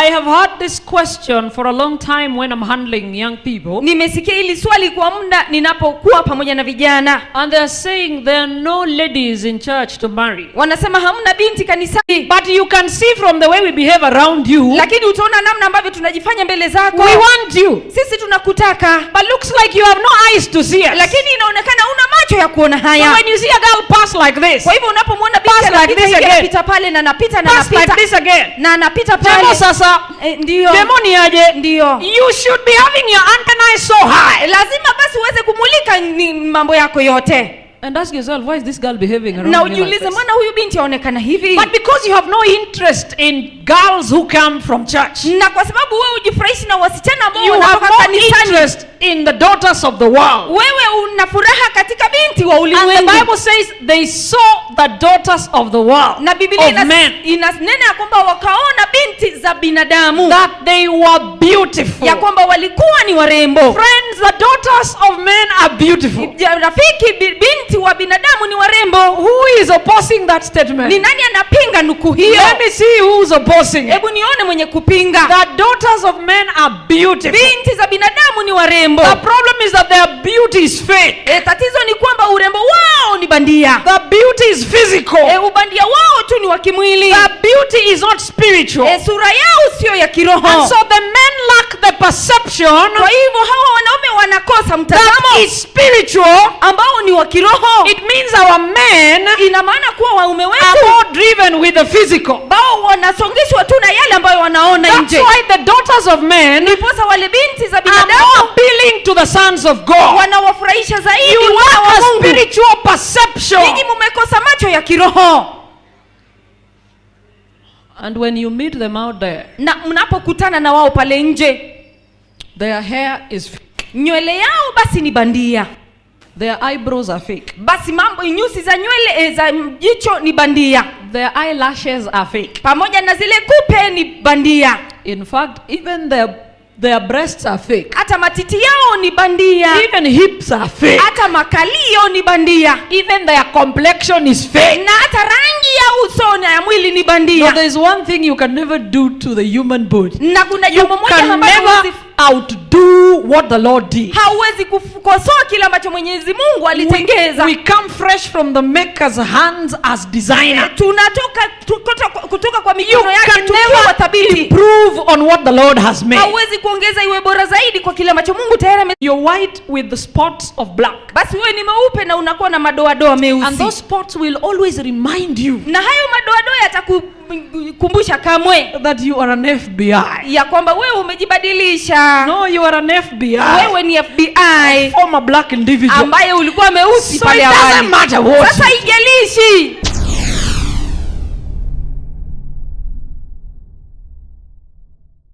I have heard this question for a long time when I'm handling young people. Nimesikia hili swali kwa muda ninapokuwa pamoja na vijana. And they're saying there are no ladies in church to marry. Wanasema hamna binti kanisani. But you can see from the way we behave around you, Lakini utaona namna ambavyo tunajifanya mbele zako. We want you. Sisi tunakutaka. But looks like you have no eyes to see us. Lakini inaonekana una macho ya kuona So haya. when you see a girl pass like this, Kwa hivyo unapomwona binti pass like anapita this hivi, again. anapita pale na anapita na Pass like anapita this again. na anapita Jemo pale. sasa, Eh, ndio. jemo ni aje? Ndio. You should be having your antennae so high. Lazima basi uweze kumulika ni mambo yako yote. And ask yourself, why is this girl behaving around Na me like ujiulize this? mbona huyu binti aonekana hivi? But because you have no interest in girls who come from church, Na kwa sababu wewe hujifurahishi na wasichana ambao you have wanatoka more kanisani, interest in the daughters of the world. wewe una furaha katika binti wa And the ulimwengu. Bible says they saw the daughters of the world, Na Biblia of men, inanena ya kwamba wakaona binti za binadamu that they were beautiful. ya kwamba walikuwa ni warembo. Friends, the daughters of men are beautiful. Rafiki, binti wa binadamu ni warembo. Who is opposing that statement? Ni nani anapinga nukuu hiyo? Let me see who's opposing it. Hebu nione mwenye kupinga. The daughters of men are beautiful. Binti za binadamu ni warembo. The problem is that their beauty is fake. Tatizo ni kwamba urembo wao ni bandia. The beauty is physical. Ubandia wao tu ni wa kimwili. The beauty is not spiritual. Sura yao sio ya kiroho. And so the men lack the perception Kwa hivyo hawa wanaume wanakosa that mtazamo is spiritual. ambao ni wa kiroho. It means our men Ina maana kuwa waume are wetu more driven with the physical. bao wanasongeshwa tu na yale ambayo wanaona That's nje. why the daughters of men Ndiposa wale binti za are binadamu more appealing to the sons of God. wanawafurahisha zaidi You wana lack wa a Mungu. spiritual perception. Ninyi mumekosa macho ya kiroho. And when you meet them out there, Na mnapokutana na wao pale nje, their hair is fake. Nywele yao basi ni bandia. Their eyebrows are fake. Basi mambo nyusi za nywele za jicho ni bandia. Their eyelashes are fake. Pamoja na zile kupe ni bandia. In fact, even their breasts are fake. Hata matiti yao ni bandia. Even hips are fake. Hata makalio ni bandia. Even their complexion is fake. Na hata rangi ya uso na ya mwili ni bandia. But there is one thing you can never do to the human body. Na kuna You jambo moja can ambalo never outdo what the Lord did. hauwezi kukosoa kile ambacho Mwenyezi Mungu alitengeza. We come fresh from the maker's hands as designer. Tunatoka kutoka kwa You mikono yake can tukiwa never thabiti. improve on what the Lord has made. Hauwezi kuongeza iwe bora zaidi kwa kile ambacho Mungu tayari ame. You're white with the spots of black. Basi wewe ni mweupe na unakuwa na madoadoa And meusi. those spots will always remind you Na hayo madoadoa yatakukumbusha kamwe that you are an FBI. ya kwamba wewe umejibadilisha. No, you are an FBI. Wewe ni FBI Former black individual. ambaye ulikuwa meusi So pale it doesn't awali. matter what. Sasa haijalishi.